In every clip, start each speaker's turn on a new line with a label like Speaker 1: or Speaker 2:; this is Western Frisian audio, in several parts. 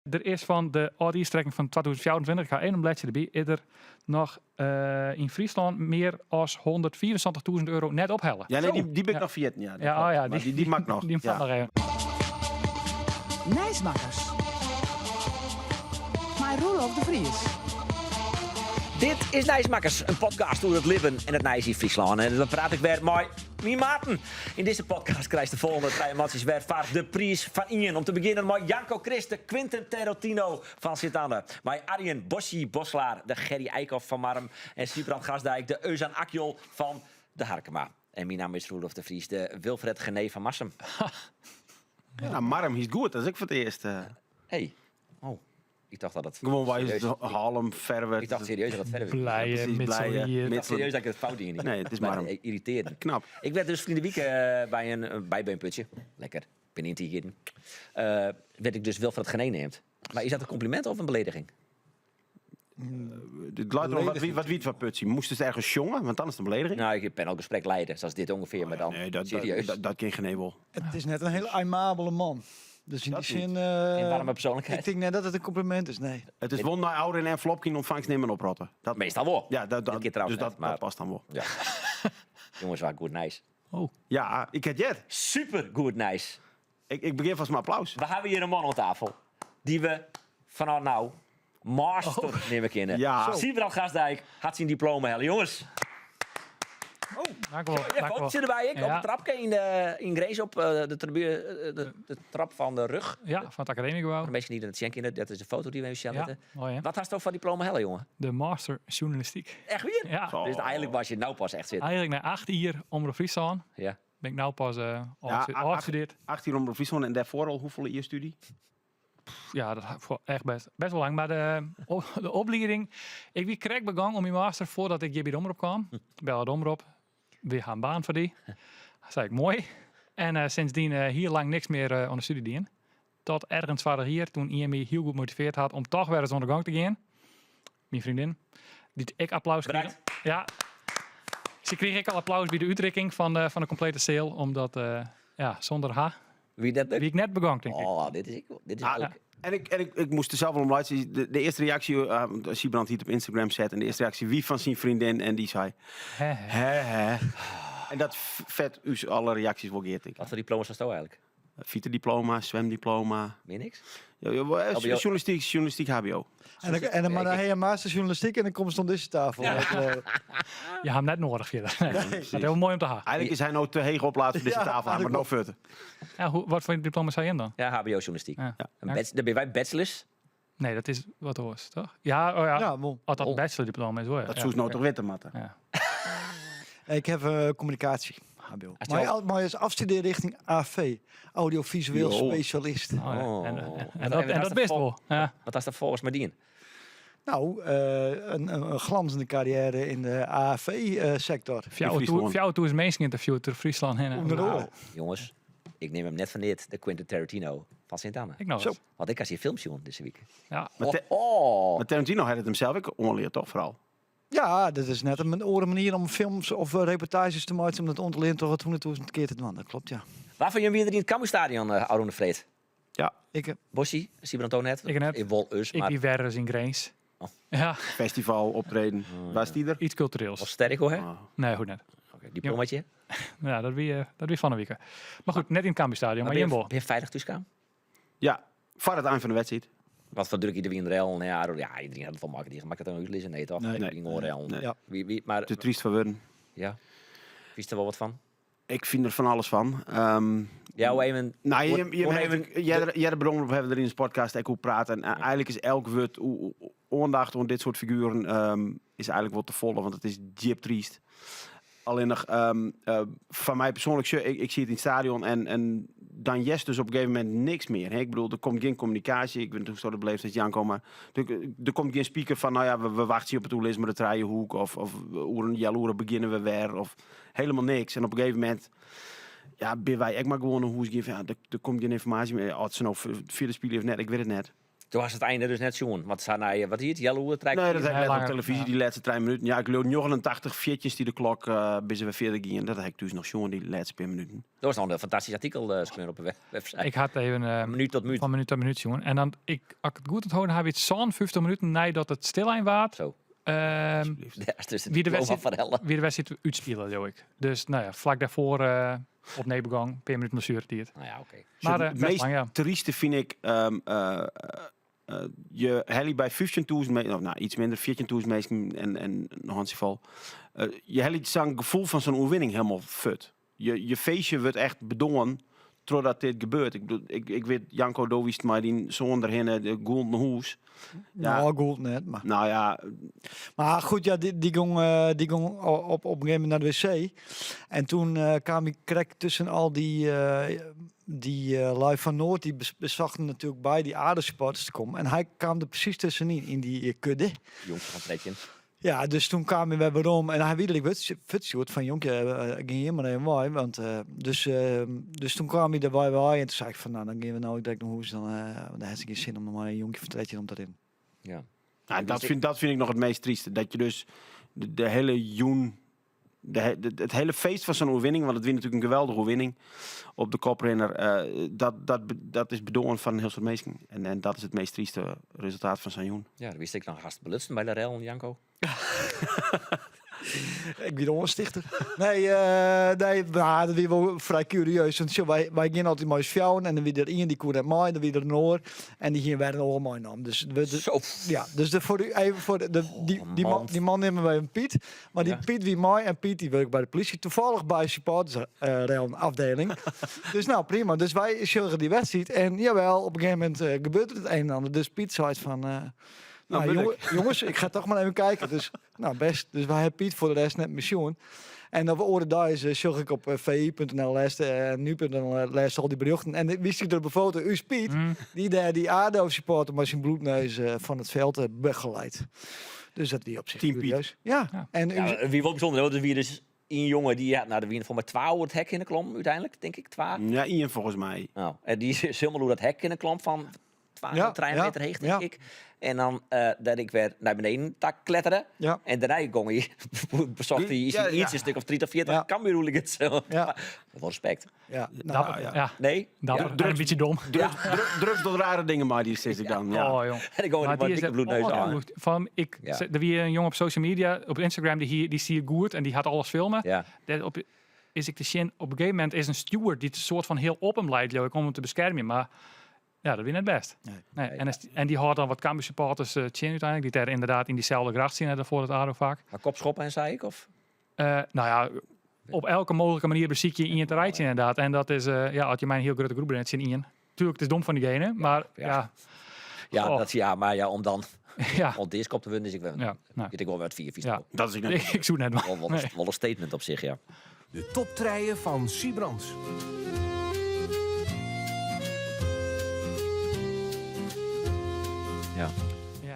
Speaker 1: Der is fan de âldjierstrekking fan 2024, ik ha even in bledsje derby, is der noch eh, yn Fryslân mear as 175.000 euro net ophelle.
Speaker 2: Ja, nee, dy, dy bin ik noch ferjitten. Ja, dat
Speaker 1: Ja,
Speaker 2: klopt.
Speaker 1: oh ja,
Speaker 2: Maar dy, dy mak noch.
Speaker 1: Die
Speaker 2: ja.
Speaker 1: nog even.
Speaker 3: Nijsmakkers. Mei Roelof de Vries.
Speaker 4: Dit is Nijsmakkers, in podcast oer it libben en it nijs yn Fryslân. En dan praat ik wer mei myn maten. Yn dizze podcast krijst de folgjende trije mantsjes wer foar de priis fan ien. Om te begjinnen mei Janko Krist, de Quentin Tarantino fan Sint-Anne. Mei Arjen Bossi Boslaar, de Gerry Eikhoff fan Marrum. En Sybrand Grasdijk, de Özan Akyol fan de Harkema. En myn namme is Roelof de Vries, de Wilfred Genee fan Marsum.
Speaker 2: Ja, Marrum is goed, dat is ek foar it earst.
Speaker 4: Hey. Oh. Ik tocht dat it
Speaker 2: Gewoan wy
Speaker 4: serieus-
Speaker 2: Hallum, Ferwert.
Speaker 4: Ik tocht serieus dat it Ferwert wie.
Speaker 1: Blije,
Speaker 2: precies, Blije,
Speaker 1: Mitselwier.
Speaker 4: Ik dacht serieus dat ik it fout dien.
Speaker 2: Nee, it is Marrum.
Speaker 4: Het irriteert.
Speaker 2: Knap.
Speaker 4: Ik werd dus ferline wike by in bybeunputsje. Lekker. Bin yn iten. Werd ik dus Wilfred Genee neamd. Mar is dat in kompliment of in belediging?
Speaker 2: Het leit deroan, wat wie it foar putsje? Moast ergens sjonge? Want dan is it in belediging.
Speaker 4: Nou, ik panelgesprek leiden, zoals dit ongeveer, maar dan
Speaker 2: Nee, dat,
Speaker 4: serieus.
Speaker 2: dat kin Genee wol.
Speaker 5: Het is net in hiele aimabele man. Dus yn
Speaker 2: Dat
Speaker 5: dy
Speaker 2: niet.
Speaker 5: sin.
Speaker 4: Geen warme persoonlijkheid.
Speaker 5: Ik tink net dat it in kompliment is, nee.
Speaker 2: It is wol nei ôfrin envelopke yn ûntfangst nimmen oprotte. Dat,
Speaker 4: Meastal wol.
Speaker 2: Ja,
Speaker 4: Dit kear trouwens
Speaker 2: dus
Speaker 4: net, maar-
Speaker 2: dat past dan wol.
Speaker 4: Ja. Jongens, wat goed nijs.
Speaker 1: Oh.
Speaker 2: Ja, ik ha heard.
Speaker 4: Super goed nijs.
Speaker 2: Ik begjin fêst mei applaus.
Speaker 4: We hawwe hjir in man oan tafel dy't we fanôf no master neame kinne.
Speaker 2: Ja.
Speaker 4: Sybrand Grasdijk hat syn diploma helle. Jongens,
Speaker 1: Dank u wel.
Speaker 4: ja,
Speaker 1: Dank u wel.
Speaker 4: fotootje derby. Ik, Op
Speaker 1: Ja.
Speaker 4: het trapke yn Grins op de tribune, de trap fan de rug.
Speaker 1: Ja, fan it Akademygebou.
Speaker 4: De minsken dy't it sjen kinne, dat is de foto dy't we even sjen
Speaker 1: Ja,
Speaker 4: litte.
Speaker 1: moai hè?
Speaker 4: Wat hast do foar diploma helle, jonge?
Speaker 1: De master journalistyk.
Speaker 4: Echt wier?
Speaker 1: Ja.
Speaker 2: Zo.
Speaker 4: Dus eigentlik was je no pas echt sitten.
Speaker 1: Eigentlik nei 8 jier Omrop Fryslân bin ik no pas ôfstudearre.
Speaker 2: 8 jier Omrop Fryslân en dêrfoar al hoefolle jier stúdzje?
Speaker 1: Ja, dat foar echt best wol lang. Mar de oplieding, ik wie krekt begûn oan myn master foardat ik hjir by de Omrop kaam. Belle de Omrop, wy ha in baan foar dy. Sei ik, moai. En sindsdien hiel lang niks mear oan de stúdzje dien. Tot ergens foarich jier, toen ien my hiel goed motivearre hat om toch wer ris oan de gong te gean. Myn freondin, dy't ek applaus krige.
Speaker 4: Bedankt.
Speaker 1: Ja. Se krige ek al applaus by de útrikking fan de komplete seal, omdat ja, sûnder har
Speaker 4: Wie dat
Speaker 1: wie ik net begûn, tink ik.
Speaker 4: Oh, dit is, dit is
Speaker 2: Ah,
Speaker 4: leuk.
Speaker 2: En ik moast der sels wol om laitsje. De earste reaksje, want Sybrand hie it op Instagram set en de earste reaksje wie fan syn freondin en dy sei,
Speaker 1: Hè, hè.
Speaker 2: hè, hè. En dat fet ús alle reaksjes wol gear, tink ik.
Speaker 4: Wat foar diploma's hasto eigentlik?
Speaker 2: Fytediploma, swimdiploma.
Speaker 4: Mear niks?
Speaker 2: Ja, ja, wel,
Speaker 4: LBO.
Speaker 2: journalistyk HBO.
Speaker 5: En dan, mar dan ha je een master journalistyk en dan komst oan dizze tafel.
Speaker 1: Ja. Je ha him net nedich fierder. Nee, dat is hiel moai om te hawwen.
Speaker 2: Eigentlik is hy no te heech oplaat foar dizze
Speaker 5: Ja,
Speaker 2: tafel. Hy moat no fuort.
Speaker 1: Ja, wat foar diploma sei jim dan?
Speaker 4: Ja, HBO journalistyk.
Speaker 1: Ja.
Speaker 4: Een dan binne wy bachelors.
Speaker 1: Nee, dat is wat oars, toch? Ja, oh ja.
Speaker 5: Ja, wol.
Speaker 1: As dat in bachelordiploma is, wol. Ja.
Speaker 2: Dat soest no toch witte moatte.
Speaker 1: Ja.
Speaker 5: Ik ha kommunikaasje, HBO.
Speaker 4: Als je
Speaker 5: Mar
Speaker 4: al-
Speaker 5: mar is afstudeerrichting AV, audiovisueel
Speaker 2: Jo.
Speaker 5: specialist.
Speaker 1: Oh, ja.
Speaker 4: Oh.
Speaker 1: En
Speaker 4: En
Speaker 1: dat,
Speaker 4: wat
Speaker 1: en
Speaker 4: is
Speaker 1: dat bist
Speaker 4: dat
Speaker 1: wol. Ja.
Speaker 4: Wat hast do folgens my dien?
Speaker 5: Nou, in glanzende carrière yn de AV-sector.
Speaker 2: Fryslân.
Speaker 1: 4000 minsken ynterviewd troch Fryslân hinne.
Speaker 5: Ûnder oare.
Speaker 4: Nou, jonges, ik nim him net foar neat, de Quentin Tarantino fan Sint-Anne.
Speaker 1: Ik noch
Speaker 5: Zo.
Speaker 1: ris.
Speaker 4: Want ik ha syn film sjoen dizze wike.
Speaker 1: Ja.
Speaker 2: Mar
Speaker 4: Oh,
Speaker 2: Mar Tarantino hat it himsels ek oanleard, toch foaral?
Speaker 5: Ja, dat is net in oare manier om films of reportaazjes te meitsjen, om dat oan te learen troch it 100.000 kear te dwaan. Dat kloppet, ja.
Speaker 4: Wa fan jimme wie der yn it Cambuurstadion ôfrûne freed?
Speaker 2: Ja.
Speaker 5: Ik,
Speaker 4: Bossie, Sybrand net?
Speaker 1: Ik net.
Speaker 4: Ik wol us,
Speaker 1: Ik
Speaker 4: mar
Speaker 1: wie wer ris yn Grins.
Speaker 4: Oh.
Speaker 1: Ja,
Speaker 2: Festival, optreden. Waar is die der?
Speaker 1: iets kultureels.
Speaker 4: was sterk hoor, hè?
Speaker 2: Oh.
Speaker 1: Nee, goed net.
Speaker 4: Oké, diplomaatje.
Speaker 1: Ja, dat wie fan 'e wike. Mar goed, net yn it Cambuurstadion, mar
Speaker 4: ben je,
Speaker 1: jim wol.
Speaker 4: ben je feilich thúskaam?
Speaker 2: Ja, foar it ein fan de wedstriid.
Speaker 4: Wat foar druk der wie yn rellen. Ja, ja, iderien hat it wol maklik. Moat ik it dan útlizze? Nee, toch?
Speaker 5: Nee.
Speaker 4: Nee. Gewoan rellen.
Speaker 2: Nee.
Speaker 5: Ja.
Speaker 4: Wie, mar,
Speaker 2: Te tryst foar wurden.
Speaker 4: ja. Wist der wol wat fan?
Speaker 2: Ik fyn der fan alles fan.
Speaker 4: Ja, hoe even.
Speaker 2: Nou, je
Speaker 4: Hoe
Speaker 2: hebt
Speaker 4: even
Speaker 2: earder by de Omrop hawwe we der yn de podcast ek oer praat. En eigentlik is elk wurd oandacht oan dit soart figueren is eigentlik wol te folle, want it is djip tryst. Allinnich, foar my persoanlik, sjoch, ik siet yn it stadion en dan hearst dus op in gegeven momint niks mear. Hè? Ik bedoel, der komt gjin kommunikaasje. Ik wit net hoe'tsto dat beleefd hast, Janko, mar der komt gjin speaker fan, no ja, we wachtsje op it oerlis mei de trijehoek of oer in healoere begjinne we wer of helemaal niks. En op in gegeven momint, ja, binne wy ek mar gewoan nei hûs gien fan, ja, der komt gjin ynformaasje mear. Oft se no fierder spylje of net, ik wit it net.
Speaker 4: Toen was het einde dus net sjoen. Want sa nei, wat hie it, healoer, trije
Speaker 2: Nee, dat
Speaker 4: kwartier?
Speaker 2: heb ik net op
Speaker 1: langer,
Speaker 2: televisie,
Speaker 1: ja.
Speaker 2: die laatste 3 minuten. Ja, ik geloof 89 viertjes die de klok bis we verder gingen. Dat heb ik dus nog zo'n die laatste paar minuten.
Speaker 4: Dat was nog een fantastisch artikel uh, op de website.
Speaker 1: Ik had even
Speaker 4: Minuut tot minuut.
Speaker 1: van minuut tot minuut, jongen. En dan, ik, als ik het goed onthouden heb, het zo'n 50 minuten nadat het stilijn waard.
Speaker 4: Zo.
Speaker 2: Alsjeblieft.
Speaker 4: Ja, dus het
Speaker 1: Wie de
Speaker 4: diploma
Speaker 1: wedstrijd-
Speaker 4: van Helle.
Speaker 1: wie de wedstrijd uitspelen, geloof ik. Dus nou ja, vlak daarvoor opnieuw begon, een paar minuten blessure die het.
Speaker 4: Nou ja, oké.
Speaker 1: Maar
Speaker 2: het
Speaker 1: best
Speaker 2: meest
Speaker 1: lang, ja.
Speaker 2: trieste vind ik, je helly bij 15.000, nou, iets minder, 14.000 mensen en een handjevol. Je helly zo'n gevoel van zo'n overwinning helemaal fut. Je feestje wordt echt bedongen totdat dit gebeurt. Ik bedoel, ik weet, Janko Dowist maar die zoon erheen, de Golden Hoes. Ja.
Speaker 5: Nou, goed net, maar.
Speaker 2: Nou ja,
Speaker 5: Maar goed, ja, die ging op een gegeven moment naar de wc. En toen kwam ik krek tussen al die lui van Noord, die bezochten natuurlijk bij die ADO-supporters te komen. En hij kwam er precies tussenin, in die kudde.
Speaker 4: Jongens van Trekje.
Speaker 5: Ja, dus toen kwamen we weer om en hij wilde ik wit van jonkje, ging hier maar even bij, want dus toen kwam hij erbij bij en toen zei ik van nou, dan gaan we nou direct naar huis, dan heb ik geen zin om nog maar een jonkje van Trekje om daarin.
Speaker 4: Ja.
Speaker 2: Nou, dat vind ik nog het meest trieste. Dat je dus de hele joen, de, he-, de, het hele feest van zo'n overwinning, want het wint natuurlijk een geweldige overwinning op de koprenner, dat is bedongen van een heel soort mensen. En dat is het meest trieste resultaat van zo'n joen.
Speaker 4: Ja, dat wist ik nog gast belutsen bij de rel, Janko.
Speaker 5: Ik ben onstichter. Nee, nee, maar dat is wel vrij curieus. Want zo, wij gingen altijd mooi sjouwen en dan wie er één die koer het mooi, dan wie er een oor en die gingen wij een oor mooi nam. Dus we, de,
Speaker 4: Zo.
Speaker 5: Ja, dus de, voor u, even voor de, de, die,
Speaker 4: Oh,
Speaker 5: die man,
Speaker 4: man.
Speaker 5: die man nemen wij een Piet. Maar die
Speaker 4: Ja.
Speaker 5: Piet wie mooi en Piet die werkt bij de politie. Toevallig bij supporters rail afdeling. Dus nou prima. Dus wij zullen die wedstrijd en jawel, op een gegeven moment gebeurt het een en ander. Dus Piet zei van,
Speaker 2: Nou, ben ik.
Speaker 5: jongens, ik ga toch maar even kijken. Dus, nou, best. Dus wij hebben Piet voor de rest net pensioen. En op oren daar is zag ik op V I punt N L les nu punt N L les al die berichten. En wist ik er op een foto, u is Piet, die daar die ADO supporter maar zijn bloedneus van het veld begeleid. Dus dat wie op zich
Speaker 2: Team Piet.
Speaker 5: curieus. Ja.
Speaker 1: Ja.
Speaker 5: En u
Speaker 4: Ja, wie wel bijzonder, hè, want er wie dus een jongen die, ja, nou, de wie voor maar 12 het hek in de klom uiteindelijk, denk ik, 12.
Speaker 2: Ja, één volgens mij.
Speaker 4: Nou, en die is helemaal hoe dat hek in de klom van 12, 3 meter heeg, denk ik. En dan dat ik weer naar beneden tak kletteren. En daarna ging hij, bezocht hij iets, iets een stuk of 3 of 40 Cambuur-hooligans. Maar wel respect.
Speaker 5: Ja.
Speaker 1: Dapper.
Speaker 5: Nou,
Speaker 2: ja.
Speaker 1: Ja.
Speaker 4: Nee?
Speaker 1: Dapper.
Speaker 4: Ja.
Speaker 1: En een beetje dom.
Speaker 2: Drugs tot rare dingen, maar die zit ik dan. Ja.
Speaker 1: Oh, jong.
Speaker 4: En ik hoor
Speaker 1: Maar
Speaker 4: die
Speaker 1: die is
Speaker 4: dikke bloedneus
Speaker 1: oh,
Speaker 4: aan.
Speaker 1: goed. Van, ik, er wie een jongen op social media, op Instagram, die hier, die zie je goed en die had alles filmen. Daar op, is ik te zien, op een gegeven moment is een steward die het soort van heel op hem leidt, joh, ik om hem te beschermen, maar ja, dat wint het best.
Speaker 5: Nee.
Speaker 1: Nee, en is, en die houdt dan wat Cambuur supporters chin uiteindelijk, die daar inderdaad in diezelfde gracht zien hè, voor het ADO vaak.
Speaker 4: Maar kopschoppen en zei ik, of?
Speaker 1: Nou ja, op elke mogelijke manier beziek je in het rijtje inderdaad. En dat is, ja, als je mij een heel grote groep bent, zin in. Tuurlijk, het is dom van diegene, maar ja.
Speaker 4: Ja,
Speaker 1: Oh.
Speaker 4: dat, ja, maar ja, om dan
Speaker 1: Ja.
Speaker 4: om deze kop te winnen, is ik wel,
Speaker 1: Ja, nou.
Speaker 4: weet ik wel wat 4 vies.
Speaker 1: Ja.
Speaker 2: Dat is ik net.
Speaker 1: Ik zoek net maar.
Speaker 4: Wel,
Speaker 1: Nee.
Speaker 4: wel een statement op zich, ja.
Speaker 3: De toptreien van Sybrands.
Speaker 4: Ja.
Speaker 1: Ja.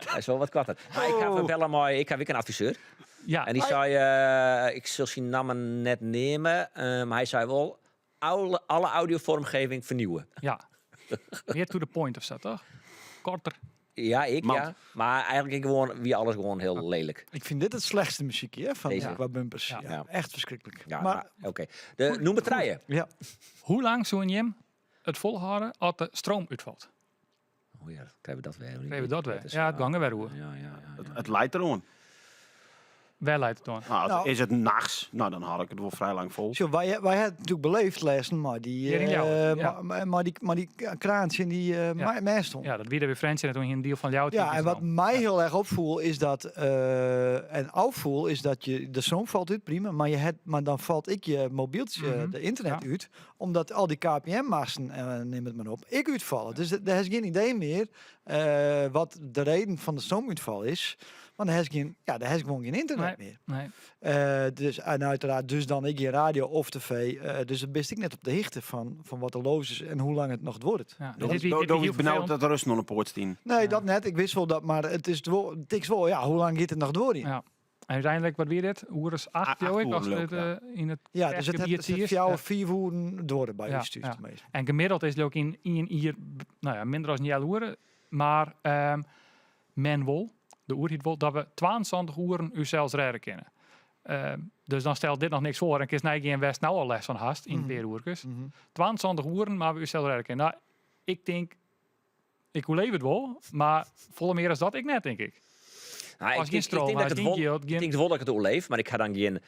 Speaker 4: Hij is wel wat kwarter. Maar ik ga bellen, maar ik heb weer een adviseur.
Speaker 1: Ja.
Speaker 4: En die zei, ik zal zijn naam net nemen, maar hij zei wel, alle audiovormgeving vernieuwen.
Speaker 1: Ja. Meer to the point of zo, toch? Korter.
Speaker 4: Ja, ik,
Speaker 2: Mand.
Speaker 4: ja. Maar eigenlijk ik gewoon, wie alles gewoon heel lelijk.
Speaker 5: Ik vind dit het slechtste muziekje, hè, van
Speaker 4: Deze.
Speaker 5: qua bumpers.
Speaker 1: Ja.
Speaker 5: Ja,
Speaker 4: Ja.
Speaker 5: echt verschrikkelijk.
Speaker 4: Ja,
Speaker 5: maar,
Speaker 4: maar, oké. De, noem het treien.
Speaker 5: Ja.
Speaker 1: Hoe lang zou Jim het volhouden als de stroom uitvalt?
Speaker 4: Oh ja, dan krijgen we dat weer.
Speaker 1: Krijgen we dat weer?
Speaker 4: Dat is
Speaker 1: Ja, het
Speaker 4: waar.
Speaker 1: gangen weer hoe.
Speaker 4: Ja, ja, ja, ja.
Speaker 2: Het leidt erom.
Speaker 1: Waar leidt het dan?
Speaker 2: Nou,
Speaker 5: Nou.
Speaker 2: Is het nachts? Nou, dan had ik het wel vrij lang vol.
Speaker 5: Zo, wij hebben het natuurlijk beleefd, lezen, maar die,
Speaker 1: Hier in Ljouwert, ja.
Speaker 5: maar die, maar die kraantje in die mest stond.
Speaker 1: Ja, dat wie er weer Frans en toen een deel van jou.
Speaker 5: Ja, en wat mij heel erg opvoel is dat, en afvoel is dat je de stroom valt uit, prima, maar, je het, maar dan valt ik je mobieltje, de internet uit, omdat al die K P M-masten, neem het maar op, ik uitvallen. Dus er is geen idee meer wat de reden van de stroomuitval is. Want er is geen, ja, er is gewoon geen internet meer. Dus, en uiteraard, dus dan ik geen radio of tv. Dus dan ben ik net op de hichte van wat er los is en hoe lang het nog wordt.
Speaker 1: Ja,
Speaker 2: Dan
Speaker 1: dit wie
Speaker 2: is
Speaker 1: heel
Speaker 2: benauwd
Speaker 1: vervelend.
Speaker 2: dat de rust nog een poort stien.
Speaker 5: Nee, dat net. Ik wist wel dat, maar het is wel, het is wel, ja, hoe lang gaat het nog door hier?
Speaker 1: Ja. En úteinlik, wat wie dit? Oeres 8,
Speaker 2: 8
Speaker 1: ik, als
Speaker 2: oeren
Speaker 1: dit
Speaker 2: leuk,
Speaker 1: yn it
Speaker 5: Ja, dus it
Speaker 1: gebiet
Speaker 5: het, het
Speaker 1: is.
Speaker 5: 4, 5 oeren duorre by ús thús tenminste.
Speaker 1: En gemiddeld is het ook yn ien jier, nou ja, minder as in healoere. Mar men wol, de oerheid wol, dat we 72 oeren ússels rêde kinne. Dus dan stelt dit noch niks foar en kinst neigean wêr'tst no al lêst fan hast yn in pear oerkes. 72 oeren mar we ússels rêde kinne. Nou, ik tink, ik oerleef it wol, mar folle mear as dat ik net, tink ik.
Speaker 4: Nou, ik
Speaker 1: As gjin
Speaker 4: tink, ik
Speaker 1: stroom,
Speaker 4: tink dat
Speaker 1: hast
Speaker 4: ik it
Speaker 1: gjin
Speaker 4: wol,
Speaker 1: jild,
Speaker 4: ik
Speaker 1: gjin...
Speaker 4: tink wol dat ik it oerleef, mar ik ha dan gjin,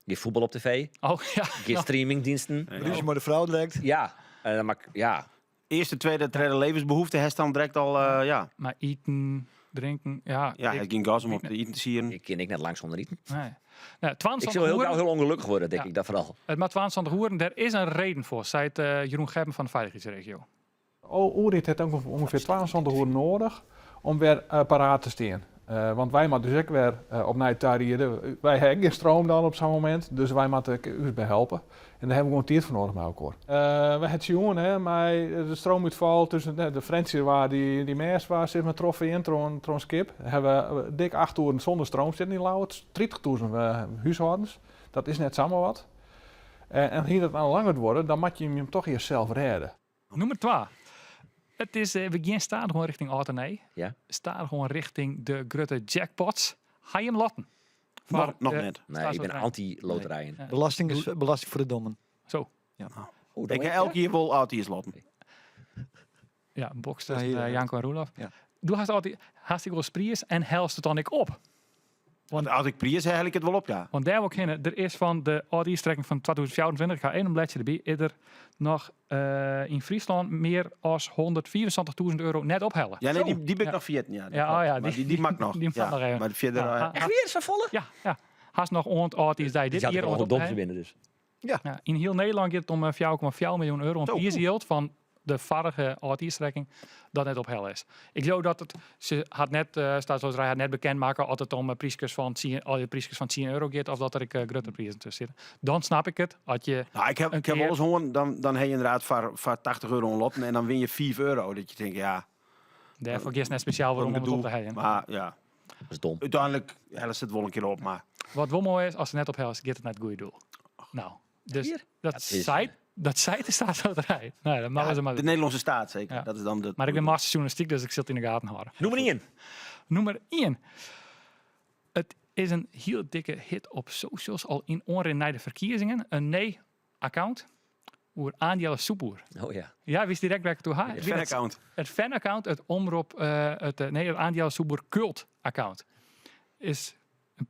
Speaker 4: gjin fuotbal op tv,
Speaker 1: Oh ja.
Speaker 4: gjin streamingdiensten.
Speaker 5: Rúzje mei de frou direkt.
Speaker 4: Ja, en dan mak, ja.
Speaker 2: Earste, tweede, tredde levensbehoefte hast dan direkt al, ja.
Speaker 1: Mar iten, drinken, ja.
Speaker 2: Ja,
Speaker 1: ik,
Speaker 2: hast gjin gas om op
Speaker 1: ik
Speaker 2: te iten te sieren.
Speaker 4: Ik kin ek net lang sûnder iten.
Speaker 1: Nee. Nou,
Speaker 4: Ik
Speaker 1: 72
Speaker 4: sil hiel
Speaker 1: oeren.
Speaker 4: gau hiel ûngelokkich wurde, tink
Speaker 1: Ja.
Speaker 4: ik, dat foaral.
Speaker 1: It moat 72 oeren, dêr is in reden foar, seit Jeroen Gebben fan de Feilichheidsregio.
Speaker 6: Oerheid hat ûngefear 72 oeren nedich om wer paraat te stean. Want wy moatte dus ek wer opnij tariede. Wy ha ek gjin stroom dan op sa'n momint, dus wy moatte ek ús behelpe. En dêr ha we gewoan tiid foar nedich mei elkoar. We ha it sjoen hè, mei de stroomútfal tusken de Frjentsjer waar dy mêst waar sis mar trochfearn troch in skip. Ha we dik 8 oeren sûnder stroom sitten yn Ljouwert, 30.000 húshâldens. Dat is net samar wat. En hie dat nou langer duorre, dan moat je him toch earst sels rêde.
Speaker 1: Nûmer 2. It is, we gean stadichoan richting âld en nij.
Speaker 4: Ja.
Speaker 1: Stadichoan richting de grutte jackpots. Ha jim lotten? Foar
Speaker 2: Noch, noch
Speaker 1: de
Speaker 2: net.
Speaker 4: Nee, ik bin anti-loterijen.
Speaker 1: Ja.
Speaker 5: Belasting is belasting foar de dommen.
Speaker 1: Zo.
Speaker 5: Ja.
Speaker 4: Oeh,
Speaker 2: Ik ha elk jier wol âldjierslotten.
Speaker 1: Ja, een box
Speaker 5: Ja,
Speaker 1: tussen
Speaker 5: hier, ja.
Speaker 1: Janko en Roelof.
Speaker 5: Ja.
Speaker 1: Doe hast altyd, hast ek wol priis en hellest it dan ek op?
Speaker 2: Want as ik priis ha, hel ik it wol op, ja.
Speaker 1: Want dêr wol ik hinne. Der is fan de âldjierstrekking fan 2024, ik ha even in bledsje derby, is der noch yn Fryslân mear as 175.000 euro net ophelle.
Speaker 2: Ja, nee, dy, dy bin ik
Speaker 1: Ja.
Speaker 2: noch ferjitten, ja. dat
Speaker 1: Ja,
Speaker 2: klopt.
Speaker 1: oh ja,
Speaker 2: Maar dy mag noch.
Speaker 1: die mag
Speaker 2: ja.
Speaker 1: noch even.
Speaker 2: Maar fierder,
Speaker 1: Ja,
Speaker 2: eh,
Speaker 4: Echt weer sa folle?
Speaker 1: Ja, ja. Hast noch oant âldjiersdei dit
Speaker 4: Dit
Speaker 1: jier
Speaker 4: had
Speaker 1: om
Speaker 4: ik
Speaker 1: it
Speaker 4: dom
Speaker 1: op
Speaker 4: te winnen dus.
Speaker 1: Ja, yn hiel Nederlân giet it om 4,4 miljoen euro oan
Speaker 2: Zo.
Speaker 1: priisjild fan de foarige âldjiersstrekking dat net ophelle is. Ik leau dat it, se hat net, Staatsloterij hat net bekend makke oft it om pryskes fan tsien, al die pryskes fan 10 euro giet of dat der ek grutte prizen tusken sitte. Dan snap ik it. As je
Speaker 2: Nou, ik ha,
Speaker 1: een
Speaker 2: ik ha
Speaker 1: kear-
Speaker 2: wolris hân, dan ha je ynderdaad foar 80 euro in lotten en dan win je 5 euro. Dat je tinkt, ja,
Speaker 1: Dêrfoar giest net spesjaal
Speaker 2: wat
Speaker 1: werom
Speaker 2: een
Speaker 1: om it op
Speaker 2: gedoe.
Speaker 1: te heljen.
Speaker 2: Maar ja,
Speaker 4: Dat is dom.
Speaker 2: úteinlik hellest it wol in kear op, mar
Speaker 1: Wat wol moai is, as it net ophellest, giet it nei it goede doel. Nou, dus
Speaker 4: Hier?
Speaker 1: dat
Speaker 4: Dat is-
Speaker 1: seit, dat seit de Staatsloterij. Nee, dat moatte se mar
Speaker 2: de Nederlânske staat seker.
Speaker 1: Ja.
Speaker 2: Dat is dan de
Speaker 1: Mar ik bin master sjoernalistyk, dus ik sil it yn de gaten hâlde.
Speaker 4: Nûmer 1.
Speaker 1: Nûmer 1. It is in hiel dikke hit op socials al yn oanrin nei de ferkiezingen. In nij account oer Angela Soepboer.
Speaker 4: Oh ja.
Speaker 1: Ja, wist direkt wêr't ik it oer ha?
Speaker 2: Het fanaccount.
Speaker 1: Het fanaccount, it Omrop, it, nee, it Angela Soepboer cult account. Is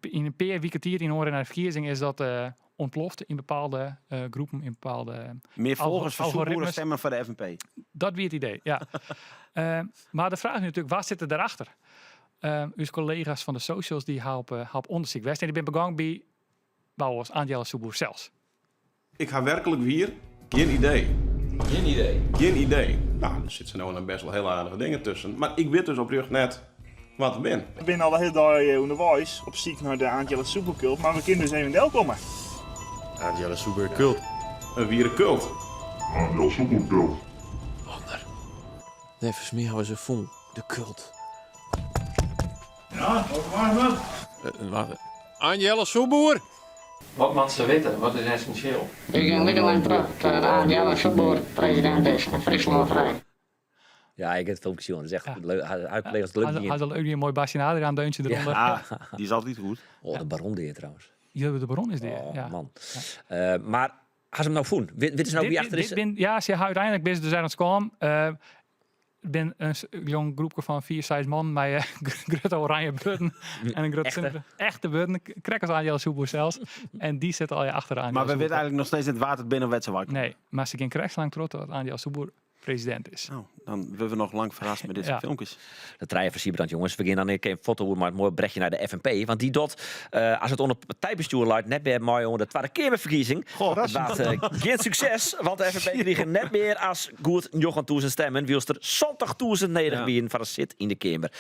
Speaker 1: yn in pear wike tiid yn oanrin nei de ferkiezing is dat ûntploft yn bepaalde groepen, yn bepaalde
Speaker 2: Mear folgers foar Soepboer
Speaker 1: algoritmes.
Speaker 2: stemmen foar de FNP.
Speaker 1: Dat wie it idee, ja. Mar de fraach is natuerlik, wa sit der dêrachter? Us kollega's fan de socials dy ha op ûndersyk west en dy binne begûn by bouwers Angela Soepboer sels.
Speaker 7: Ik ha werklik wier gjin idee.
Speaker 8: Gjin idee.
Speaker 7: Gjin idee. Nou, der sitte no dan bêst wol hiel aardige dingen tusken. Mar ik wit dus oprjocht net wat it bin.
Speaker 9: We binne al de hiele dei ûnderweis op syk nei de Angela Soepboer cult, mar we kinne dus even delkomme.
Speaker 8: Angela Soepboer cult.
Speaker 7: In wiere cult.
Speaker 10: Angela Soepboer cult.
Speaker 8: Wonder. Neffens my hawwe se fûn de cult.
Speaker 9: Ja, wat waar man?
Speaker 8: Wacht. Angela Soepboer!
Speaker 11: Wat moat se witte? Wat is essinsjeel?
Speaker 12: Ik gean like lang troch dat Angela Soepboer presidint is en Fryslân frij.
Speaker 4: Ja, ik ha it filmke sjoen. Dat is echt
Speaker 1: Ja.
Speaker 4: leuk. Har kollega's leuk
Speaker 1: Hat al leuk die een mooi Basje Adriaan deuntje eronder.
Speaker 2: Ja, die is altyd goed.
Speaker 4: Oh, de baron dea trouwens.
Speaker 1: Ja, de baron is dea.
Speaker 4: Oh,
Speaker 1: ja.
Speaker 4: man. Mar ha se him no fûn? Witte se no wie achter
Speaker 1: Dit
Speaker 4: is?
Speaker 1: bin, ja, se ha úteinlik binne se dus ergens kaam. Bin in jong groepke fan 4, 6 man mei grutte oranje buorden en in grutte
Speaker 4: Echte?
Speaker 1: simpele- echte buorden, krekt as Angela Soepboer sels. En dy sitte al achter de Angela
Speaker 2: Mar we witte
Speaker 1: Soepboer.
Speaker 2: eigentlik noch steeds net wa't it bin of wêr't se wei komme.
Speaker 1: Nee, mar se gean krekt sa lang troch dat Angela Soepboer presidint is.
Speaker 2: Nou, dan wurde we noch lang ferrast mei dizze filmkes.
Speaker 4: De trije fan Siebrand, jonges. We gean dan ek even foto oer mei it moaie brechje nei de FNP. Want dy docht, as it oan it partijbestjoer leit, net mear mei oan de Twadde Keamerferkiezing. It waard gjin sukses, want de FNP krige net mear as goed 9000 stemmen, wylst der 70.000 nedich wienen foar in sit yn de Keamer.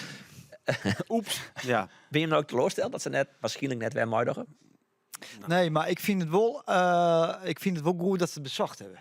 Speaker 2: Oeps. Ja.
Speaker 4: Binne jim no ek teloarsteld dat se net, waarskynlik net wer meidogge?
Speaker 5: Nee, mar ik fyn it wol, ik fyn it wol goed dat se it besocht hawwe.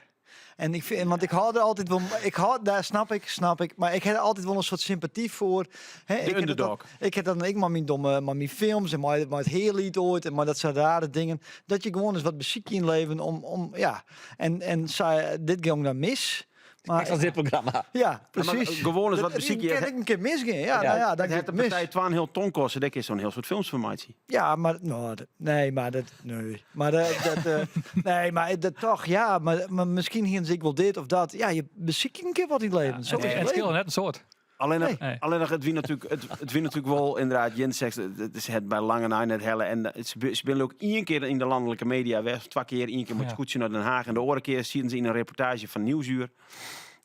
Speaker 5: En ik vind, want ik hou er altijd wel, ik hou, daar snap ik, snap ik, maar ik heb er altijd wel een soort sympathie voor. Hè,
Speaker 2: De
Speaker 5: ik heb dat
Speaker 2: underdog.
Speaker 5: dan- ik heb dan ik maar mijn domme, maar mijn films en maar, maar het heerlied ooit en maar dat soort rare dingen. Dat je gewoon eens wat muziek in leven om ja. En zij, dit ging dan mis. Maar,
Speaker 4: Zoals dit programma.
Speaker 5: Ja, precies.
Speaker 2: Maar gewoon eens wat
Speaker 5: Dat-
Speaker 2: muziek.
Speaker 5: Dat kan ik een keer misgaan. Ja, nou ja, dat
Speaker 2: het
Speaker 5: gaat
Speaker 2: de
Speaker 5: mis.
Speaker 2: partij Twaan heel ton kosten. Dat is zo'n heel soort filmsformatie.
Speaker 5: Ja, maar nou, dat- nee, maar dat nee, maar dat, dat nee, maar dat toch, ja, maar misschien hier ik wel dit of dat. Ja, je beziek een keer wat in het leven. Zo
Speaker 1: Het,
Speaker 5: is
Speaker 1: het
Speaker 5: het
Speaker 1: scheelt
Speaker 5: leven.
Speaker 1: net een soort.
Speaker 2: Alleen nog,
Speaker 1: Nee.
Speaker 2: alleen nog het wie natuurlijk, het wie natuurlijk wel inderdaad, Jens zegt, het is het bij lange na net helle. En het, ze zijn ook één keer in de landelijke media weg, twee keer, één keer met
Speaker 1: Ja.
Speaker 2: scootje naar Den Haag. En de andere keer zien ze in een reportage van Nieuwsuur.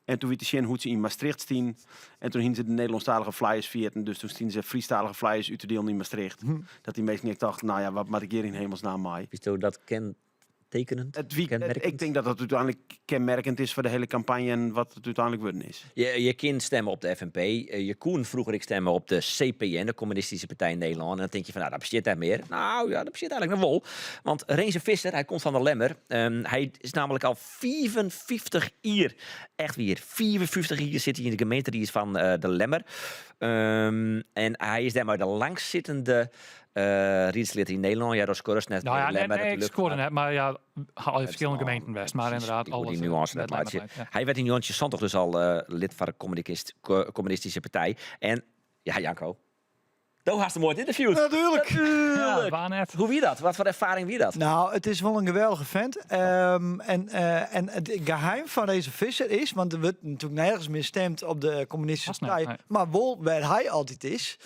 Speaker 2: En toen weet de hoe ze in Maastricht stien. En toen hingen ze de Nederlandstalige flyers vierten. Dus toen stien ze Friestalige flyers uit te delen in Maastricht. Dat die meesten niet dachten, nou ja, wat moet ik hier in hemelsnaam maai?
Speaker 4: Is dat kentekenend?
Speaker 2: Het wie,
Speaker 4: Kenmerkend?
Speaker 2: ik denk dat dat uiteindelijk kenmerkend is voor de hele campagne en wat het uiteindelijk worden is.
Speaker 4: Je kind stemmen op de FNP. Je Koen vroeger ik stemmen op de CPN, de Communistische Partij in Nederland. En dan denk je van, nou, dat bestaat niet meer. Nou ja, dat bestaat eigenlijk nog wel. Want Renze Visser, hij komt van de Lemmer. Hij is namelijk al 54 jaar, echt weer, 54 jaar zit hij in de gemeenteraad van de Lemmer. En hij is daarmee de langstzittende rietslid in Nederland. Ja, dat scoort net
Speaker 1: Nou ja,
Speaker 4: bij de
Speaker 1: nee,
Speaker 4: Lemmer
Speaker 1: nee, ik
Speaker 4: natuurlijk.
Speaker 1: scoorde net, maar ja, al je verschillende
Speaker 4: al-
Speaker 1: gemeenten best. Maar
Speaker 4: Precies,
Speaker 1: inderdaad,
Speaker 4: ik wil
Speaker 1: alles.
Speaker 4: die nuance
Speaker 1: met
Speaker 4: net
Speaker 1: Lemmer
Speaker 4: laten.
Speaker 1: gelijk, ja.
Speaker 4: Hij werd in Jontje Santos dus al lid van de Communistische Partij. En ja, Janko, Toen had ze mooi interviewd.
Speaker 5: Natuurlijk.
Speaker 4: Natuurlijk.
Speaker 1: Ja, waar net.
Speaker 4: Hoe wie dat? Wat voor ervaring wie dat?
Speaker 5: Nou, het is wel een geweldige vent. En het geheim van deze Visser is, want er wordt natuurlijk nergens meer stemt op de Communistische
Speaker 1: Vast niet,
Speaker 5: Partij,
Speaker 1: nee.
Speaker 5: maar wel waar hij altijd is.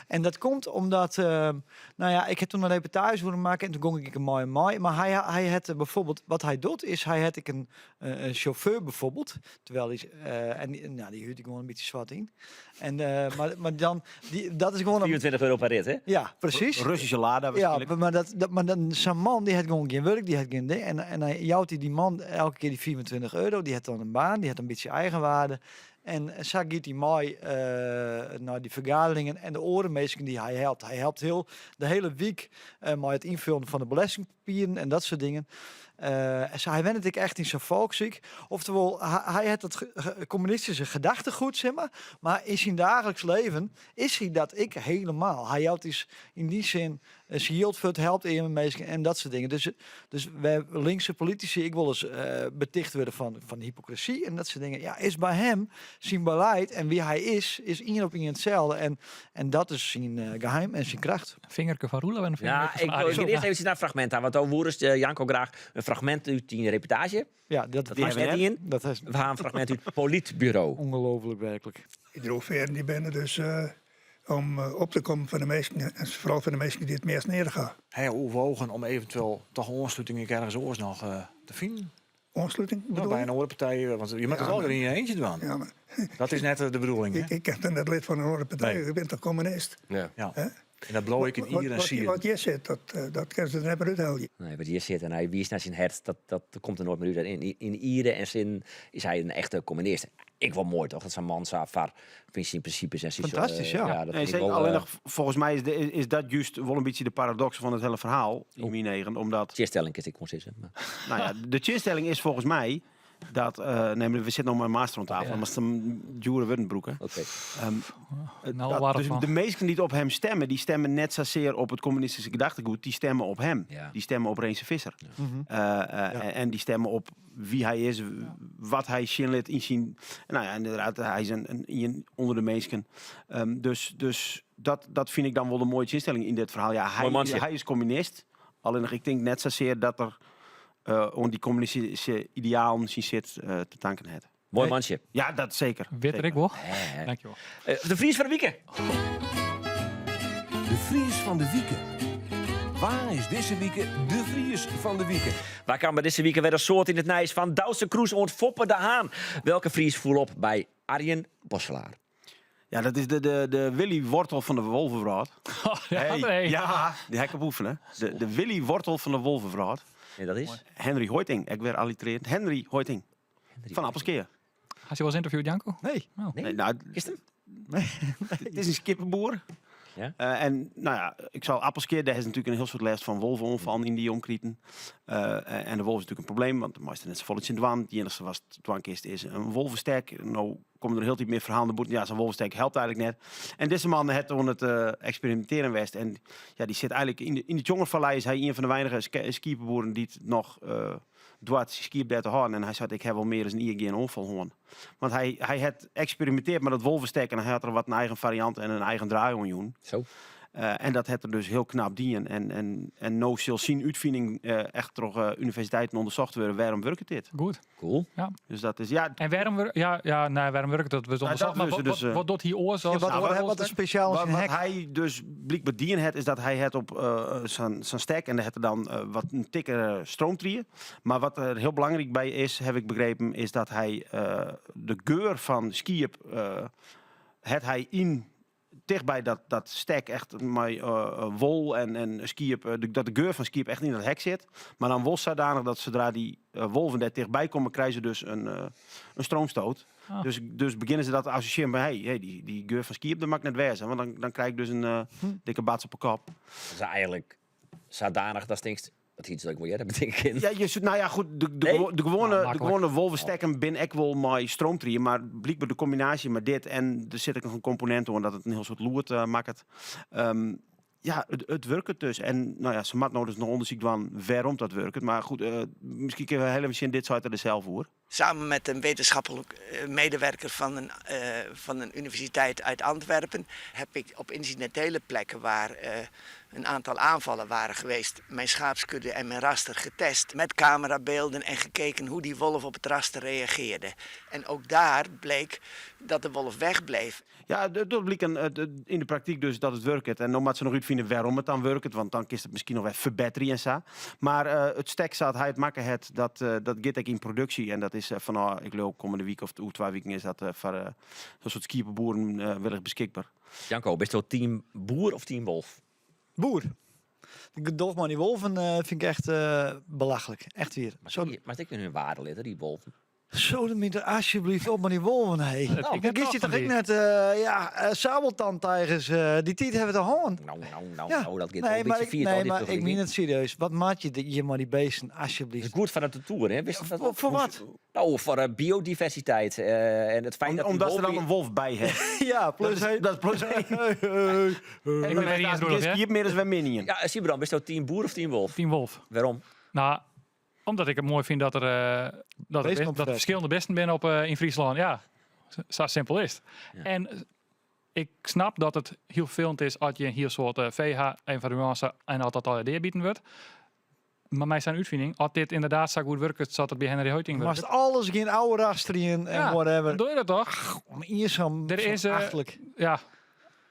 Speaker 5: En dat komt omdat, nou ja, ik heb toen een reportage moeten maken en toen ging ik een mooi mooi. Maar hij had bijvoorbeeld, wat hij doet is, hij had ik een chauffeur bijvoorbeeld, terwijl die, en die, nou, die huurt ik gewoon een beetje zwart in. En, maar dan, die, dat is gewoon een
Speaker 4: 24 euro per rit, hè?
Speaker 5: Ja, precies.
Speaker 2: Russische Lada
Speaker 5: Ja,
Speaker 2: waarschijnlijk.
Speaker 5: maar, maar dan, zo'n man die had gewoon geen werk, die had geen ding. En hij jouwt die man elke keer die 24 euro, die had dan een baan, die had een beetje eigenwaarde. En zo gaat hij mooi naar die vergaderingen en de orenmeesken die hij helpt. Hij helpt heel de hele week met het invullen van de belastingpapieren en dat soort dingen. En zo, hij went het echt in zijn volksziek. Oftewel, hij had het communistische gedachtegoed, zeg maar. Maar in zijn dagelijks leven is hij dat ik helemaal. Hij helpt is in die zin, zijn yield helpt in mensen en dat soort dingen. Dus wij linkse politici, ik wil eens beticht worden van hypocrisie en dat soort dingen. Ja, is bij hem zijn beleid en wie hij is, is één op één hetzelfde. En dat is zijn geheim en zijn kracht.
Speaker 1: Vingerke van Roelen en een
Speaker 4: Ja,
Speaker 1: vingerke van
Speaker 4: ik wil
Speaker 1: Arie.
Speaker 4: eerst even naar het fragment aan. Want dan woerst Janko graag een fragment uit die reportage.
Speaker 5: Ja, dat
Speaker 4: Dat
Speaker 5: die
Speaker 4: was
Speaker 5: hebben
Speaker 4: net
Speaker 5: we
Speaker 4: in.
Speaker 5: Dat is
Speaker 4: We gaan een fragment uit het Politbureau.
Speaker 5: Ongelooflijk werkelijk.
Speaker 10: Die droogveren die binnen dus om op te komen van de meesten, en vooral van de meesten die het meest neergaan.
Speaker 8: Hij overwogen om eventueel toch aansluiting ergens oors nog te vinden.
Speaker 10: Aansluiting,
Speaker 8: Nou,
Speaker 10: bedoel
Speaker 8: bij
Speaker 10: je?
Speaker 8: een andere partij, want je moet
Speaker 10: Ja,
Speaker 8: het wel
Speaker 10: maar
Speaker 8: weer in je eentje doen.
Speaker 10: Ja, maar
Speaker 8: Dat is net de bedoeling, hè?
Speaker 10: Ik ben net lid van een andere partij,
Speaker 8: Nee.
Speaker 10: ik ben toch communist?
Speaker 8: Ja. Ja.
Speaker 10: Hè?
Speaker 8: En dat blow ik in iedereen zie.
Speaker 10: Wat je zit, dat kan ze er net meer uithalen.
Speaker 4: Nee, wat hier zit en hij wies naar zijn hert, dat komt er nooit meer uit. In Ieren en zin is hij een echte communist. Ik wel mooi toch, dat zijn man zo var vindt zijn principes en zijn
Speaker 5: Fantastisch, ja.
Speaker 4: ja, dat
Speaker 2: Nee,
Speaker 4: vind ik
Speaker 2: zeker.
Speaker 4: wel,
Speaker 2: Alleen nog, volgens mij is dat juist wel een beetje de paradox van het hele verhaal in mijn eigen, omdat
Speaker 4: Tjeerstelling is ik kon zeggen, maar
Speaker 2: Nou ja, de tjeerstelling is volgens mij dat, nee, maar we zitten nog maar een master aan tafel, maar het is een dure Wurdenbroek, hè.
Speaker 1: Nou, waarvan?
Speaker 2: Dus de meesten die op hem stemmen, die stemmen net zozeer op het communistische gedachtegoed, die stemmen op hem. Die stemmen op Renze Visser. En die stemmen op wie hij is, wat hij zinlid in zijn... Nou ja, inderdaad, hij is een onder de meesten. Dus dat vind ik dan wel de mooie instelling in dit verhaal. Ja,
Speaker 4: Mooi mannetje.
Speaker 2: hij is communist. Alleen ik denk net zozeer dat er om die communistische idealen zien zit te tanken het.
Speaker 4: Mooi mannetje.
Speaker 2: Ja, dat zeker.
Speaker 1: Weet
Speaker 2: Zeker.
Speaker 1: ik wel.
Speaker 4: Hè.
Speaker 1: Dankjewel.
Speaker 4: De Vries van de Wieken.
Speaker 3: De Vries van de Wieken. Waar is deze week de Vries van de Wieken?
Speaker 4: Waar kan bij deze week weer een soort in het nijs van Doutzen Kroes ontfoppen de Haan? Welke Vries voel op bij Arjen Bosselaar?
Speaker 2: Ja, dat is de Willy Wortel van de Wolvenvraat.
Speaker 1: Oh, ja,
Speaker 2: Hey,
Speaker 1: nee.
Speaker 2: Ja, die hek op oefenen. De Willy Wortel van de Wolvenvraat.
Speaker 4: Nee, dat is?
Speaker 2: Henry Hoiting. Ik werd allitereerd. Henry Hoiting.
Speaker 4: Henry
Speaker 2: Van Appelskeer.
Speaker 1: Had je wel eens interviewd, Janko?
Speaker 5: Nee.
Speaker 1: Oh.
Speaker 4: Nee?
Speaker 2: Nee, nou,
Speaker 4: Is het hem?
Speaker 2: Nee. Het is een skippenboer.
Speaker 4: Ja?
Speaker 2: En nou ja, ik zal Appelskeer, daar is natuurlijk een heel soort last van wolvenoanvallen in die omkriten. En de wolf is natuurlijk een probleem, want de meeste net zo vol in dwan. Het enige wat dwankist is een wolvenstek. Nou komen er heel tijd meer verhalen naar boeten. Ja, zo'n wolvenstek helpt eigenlijk net. En deze man heeft toen het experimenteren west. En ja, die zit eigenlijk in de Tjongervallei is hij een van de weinige skiepenboeren die het nog doet skiep daar te houden. En hij zei, ik heb wel meer dan een keer een onval hoorn. Want hij had experimenteerd met dat wolvenstek en hij had er wat een eigen variant en een eigen draai om doen.
Speaker 4: Zo.
Speaker 2: En dat het er dus heel knap dien. En nou zal zien uitvinding echt door universiteiten onderzocht worden. Waarom werkt dit?
Speaker 1: Goed.
Speaker 4: Cool.
Speaker 1: Ja.
Speaker 2: Dus dat is, ja.
Speaker 1: En waarom ja, ja, nee, waarom werkt dat? We
Speaker 2: Nou,
Speaker 1: onderzocht,
Speaker 2: dat
Speaker 1: maar
Speaker 2: dus, dus,
Speaker 1: wat doet hij oorzaak?
Speaker 5: Ja, wat is speciaal als een
Speaker 2: Wat
Speaker 5: hek?
Speaker 2: hij dus blijkbaar dien het, is dat hij het op zijn stek en daar het er dan wat een dikkere stroomtrieën. Maar wat er heel belangrijk bij is, heb ik begrepen, is dat hij de geur van skiep het hij in dichtbij dat stek echt met wol en skiep, dat de geur van skiep echt in dat hek zit. Maar dan wol zodanig dat zodra die wolven daar dichtbij komen, krijgen ze dus een stroomstoot. Dus beginnen ze dat te associëren bij, hey, hey, die geur van skiep, dat mag net wezen. Want dan krijg ik dus een dikke bats op de kop.
Speaker 4: Dat is eigenlijk zodanig dat stinkt. Dat iets dat ik wil jij, dat betekent kind.
Speaker 2: Ja, je zoekt, nou ja, goed,
Speaker 4: Nee?
Speaker 1: Nou,
Speaker 2: de
Speaker 1: makkelijk.
Speaker 2: gewone wolvenstekken bin ik wel met stroomtrieën, maar blijkbaar de combinatie met dit en er zit ook nog een component in dat het een heel soort loert maakt. Ja, het werkt dus. En nou ja, ze moet nou dus nog onderzoek doen waarom dat werkt. Maar goed, misschien kunnen we heel even zien, dit zou het er zelf voor.
Speaker 13: Samen met een wetenschappelijk medewerker van een universiteit uit Antwerpen heb ik op incidentele plekken waar een aantal aanvallen waren geweest, mijn schaapskudde en mijn raster getest met camerabeelden en gekeken hoe die wolf op het raster reageerde. En ook daar bleek dat de wolf wegbleef.
Speaker 2: Ja, dat bleek in de praktijk dus dat het werkt. En dan moet ze nog uitvinden waarom het dan werkt, want dan is het misschien nog wel verbeteren en zo. Maar het stek zat, hij het maken het, dat gaat ook in productie. En dat is van, oh, ik geloof komende week of 2 weken is dat voor een soort skiepenboeren wellicht beschikbaar.
Speaker 4: Janko, ben je team boer of team wolf?
Speaker 5: Boer. De dogma die wolven vind ik echt belachelijk. Echt weer.
Speaker 4: Maar ik in hun waarde liggen, die wolven.
Speaker 5: Zo de minder alsjeblieft op, maar die wolven, hé.
Speaker 1: Dat vind ik net
Speaker 5: Dan kies je
Speaker 1: wel
Speaker 5: toch
Speaker 1: van
Speaker 5: ik
Speaker 1: die.
Speaker 5: net sabeltandtijgers, die tijd hebben we te hoorn.
Speaker 4: Nou, nou, nou,
Speaker 5: Ja.
Speaker 4: nou, dat gaat
Speaker 5: Nee,
Speaker 4: wel een
Speaker 5: maar
Speaker 4: beetje
Speaker 5: ik,
Speaker 4: vier,
Speaker 5: nee,
Speaker 4: toch, dit
Speaker 5: maar ik
Speaker 4: vergelijking.
Speaker 5: meen het serieus. Wat maak je hier maar die beesten, alsjeblieft.
Speaker 4: Het is goed van de toer, hè? Wist je dat
Speaker 5: Voor
Speaker 4: ook?
Speaker 5: wat?
Speaker 4: Nou, voor biodiversiteit en het feit dat die
Speaker 2: Omdat ze
Speaker 4: wolven
Speaker 2: dan een wolf bij hebben.
Speaker 5: Ja, plus
Speaker 2: Dat
Speaker 5: één.
Speaker 2: is plus één.
Speaker 5: Hey, hey, hey.
Speaker 1: Ik ben niet eens roerig, hè?
Speaker 2: Hier meer dan wij min
Speaker 4: Ja, Sybren, ben je team boer of team wolf?
Speaker 1: Team wolf.
Speaker 4: Waarom?
Speaker 1: Nou, omdat ik het mooi vind dat er dat er
Speaker 5: Beesten
Speaker 1: best, dat er
Speaker 5: optrekken.
Speaker 1: verschillende beesten binnen op in Friesland. Ja, zo simpel is het. En ik snap dat het heel vervelend is als je een heel soort VH en van nuance en altijd al bieden wordt. Maar mij zijn uitvinding, als dit inderdaad zo goed werkt, zat het bij Henry Hoiting
Speaker 5: Maar
Speaker 1: werken.
Speaker 5: het alles geen oude raster in en
Speaker 1: Ja,
Speaker 5: whatever.
Speaker 1: dan doe je dat toch?
Speaker 5: Ach, om hier
Speaker 1: Er
Speaker 5: zo'n
Speaker 1: is,
Speaker 5: achterlijk.
Speaker 1: Ja.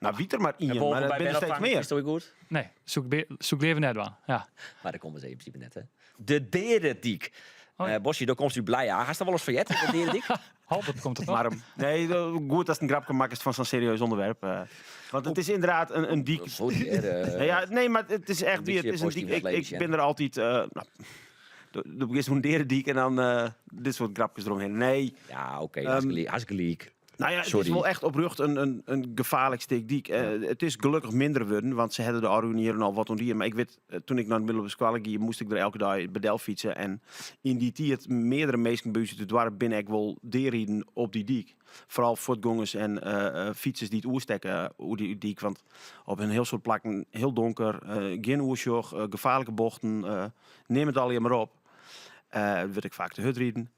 Speaker 2: Nou, wie er maar
Speaker 4: En
Speaker 2: één,
Speaker 4: wolven
Speaker 2: maar dat
Speaker 4: bij
Speaker 2: ben er steeds
Speaker 4: Benopvang,
Speaker 2: meer.
Speaker 4: Is dat ook goed?
Speaker 1: Nee, zoek leven net wel. Ja.
Speaker 4: Maar daar komen ze in principe net, hè. De Derendiek.
Speaker 1: Oh, ja.
Speaker 4: Bosje, daar komt u blij aan. Hast er wel eens verjet, de Derendiek?
Speaker 1: Hoop, dat komt het nog.
Speaker 2: Maar, nee, goed als het een grapje maakt is van zo'n serieus onderwerp. Want het is inderdaad een diek.
Speaker 4: Sorry, hè,
Speaker 2: Nee, ja, nee, maar het is echt
Speaker 4: een
Speaker 2: weer, het
Speaker 4: beetje
Speaker 2: is een diek.
Speaker 4: positief
Speaker 2: Ik
Speaker 4: lezen,
Speaker 2: ben er altijd, nou, de is een Derendiek en dan dit soort grapjes eromheen. Nee.
Speaker 4: Ja, oké, hartstikke leak.
Speaker 2: Nou ja, het is
Speaker 4: Sorry.
Speaker 2: wel echt oprecht een gevaarlijk stuk diek. Het is gelukkig minder worden, want ze hadden de Arunieren al wat ondier. Maar ik weet, toen ik naar de middelbare school ging, moest ik er elke dag bedel fietsen. En in die tijd meerdere mensen buiten het dorp binnen ik wel deerrieden op die diek. Vooral voetgangers en fietsers die het oerstekken hoe die diek. Want op een heel soort plakken, heel donker, geen oersjog, gevaarlijke bochten. Neem het al maar op. Werd ik vaak te hut rieden.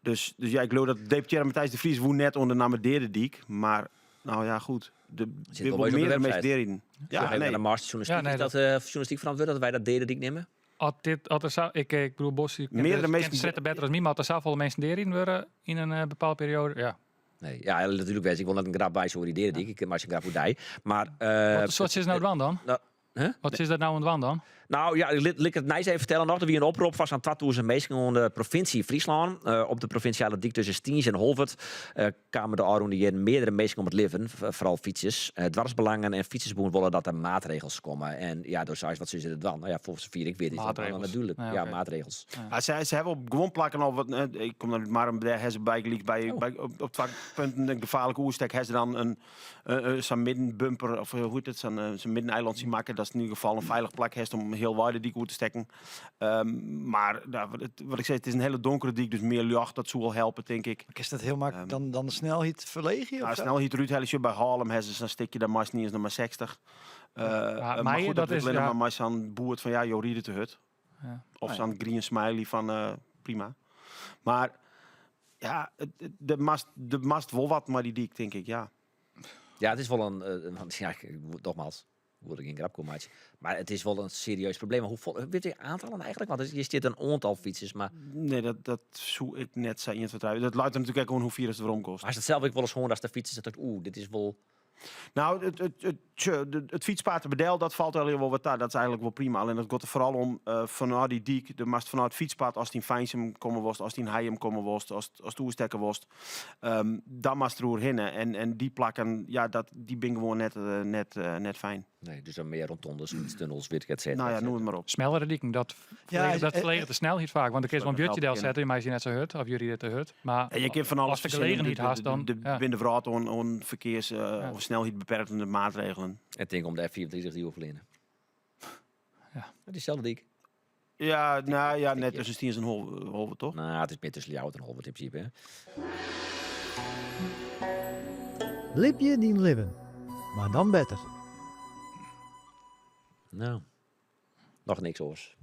Speaker 2: Dus ja, ik geloof dat deputaire Matthijs de Vries woon net onder naam Derendiek. Maar nou ja, goed. De
Speaker 4: Zit wel
Speaker 2: wil
Speaker 4: bij ons op de
Speaker 2: meerdere mensen
Speaker 4: website.
Speaker 2: Derendiek.
Speaker 4: Ja,
Speaker 2: Ja,
Speaker 4: nee.
Speaker 2: nee.
Speaker 4: De master journalistiek.
Speaker 1: Ja, nee,
Speaker 4: is dat, journalistiek verantwoord dat wij dat Derendiek nemen?
Speaker 1: Als dit, als er zou, ik, ik bedoel, Bos, je kent
Speaker 2: Meerdere
Speaker 1: de-
Speaker 2: mensen
Speaker 1: kent Strette beter dan mij, maar als er zoveel mensen Derendiek worden in een bepaalde periode, ja.
Speaker 4: Nee, ja, natuurlijk weet ik. Ik wil net een grap bij zo die Derendiek. Ik maak een grap voor die. Maar
Speaker 1: Wat soort is nou dwan dan?
Speaker 4: Nou, hè?
Speaker 1: Wat is dat nou een dwan dan?
Speaker 4: Nou ja, lit, lit ik it nijs even fertelle noch. Der wie in oprop fan sa'n 2000 minsken oan de provinsje Fryslân. Eh, op de provinsjale dyk tusken Stiens en Holwert eh, kamen de ôfrûne jierren meardere minsken om it libben, foaral fytsers. Eh, doarpsbelangen en fytsersbûn wolle dat der maatregels komme. En ja, do seist, wat sille se dwaan? Nou ja, foar safier ik wit is dat noch net dúdlik. Ja, maatregels.
Speaker 2: Ja. Se hawwe op guon plakken al wat. Ik kom dan út Marrum, dêr hawwe se bygelyks by, by, op twa punten in gefaarlike oerstek hawwe se dan in sa'n middenbumper of hoe hjit it, sa'n sa'n middeneilantsje makke. Dat is yn ieder gefal in feilich plak hast om healwei de dyk oer te stekken. Mar ja, wat ik sei, it is in hiele donkere dyk, dus mear ljocht, dat soe wol helpe, tink ik.
Speaker 5: Kinst dat hiel maklik dan de snelheid ferleegje?
Speaker 2: Ja, snelheid derút helje. Sjoch, by Hallum hawwe se sa'n stikje, dêr meist net iens noch mar 60.
Speaker 1: Ja,
Speaker 2: mar goed, dat
Speaker 1: dat is,
Speaker 2: wurdt
Speaker 1: ja.
Speaker 2: mar mei sa'n boerd fan ja, jo ride te hurd.
Speaker 1: Ja.
Speaker 2: Of sa'n grien smiley fan prima. Mar ja, der moast, der moast wol wat mei dy dyk, tink ik, ja.
Speaker 4: Ja, it is wol in, want ja, ik, nogmaals, ik wol der gjin grapke oer meitsje. Mar it is wol in serieus probleem. Mar hoe witte je oantallen eigentlik? Want hjir stiet in oantal fytsers, mar...
Speaker 2: Nee, dat soe ik net sa ien, twa, trije. Dat leit der natuerlik ek oan hoe fier ast weromkomst.
Speaker 4: Mar hast it sels ek wolris hân datst de fytsers dat oeh, dit is wol...
Speaker 2: Nou, it fytspaad der del, dat falt allegear wol wat ta. Dat is eigentlik wol prima. Allinnich it giet der foaral om uh, fanôf dy dyk. Do moatst fanôf it fytspaad ast yn Feinsum komme wolst, ast yn Hijum komme wolst, ast oerstekke wolst. Um, dan moatst der oerhinne. En dy plakken, ja, dy binne gewoan net fijn.
Speaker 4: Nee, dus dan mear rotondes, tunnels, wit ik, et cetera,
Speaker 2: Nou ja,
Speaker 4: et cetera.
Speaker 2: noem het maar op.
Speaker 1: Smellere diken, dat
Speaker 5: Ja,
Speaker 1: dat ferleget de snelheid faak. Want dan kinst wol in buordsje delsette, je meitsje net sa hurd, of je ride te hurd. Mar
Speaker 2: En je kin fan alles
Speaker 1: as de gelegenheid hast, dan...
Speaker 2: De,
Speaker 1: ja.
Speaker 2: binne de wrâld oan ferkears- of snelheidbeperkende maatregelen.
Speaker 4: En tink om de F35 dy oerfleane.
Speaker 1: Ja.
Speaker 4: Dyselde dyk.
Speaker 2: Ja, nou ja, net tusken Stiens en Holwert, toch?
Speaker 4: Nou, it is mear tusken Ljouwert en Holwert yn prinsipe. Hè?
Speaker 5: Libje dyn libben, mar dan better.
Speaker 4: Nou, noch niks oars.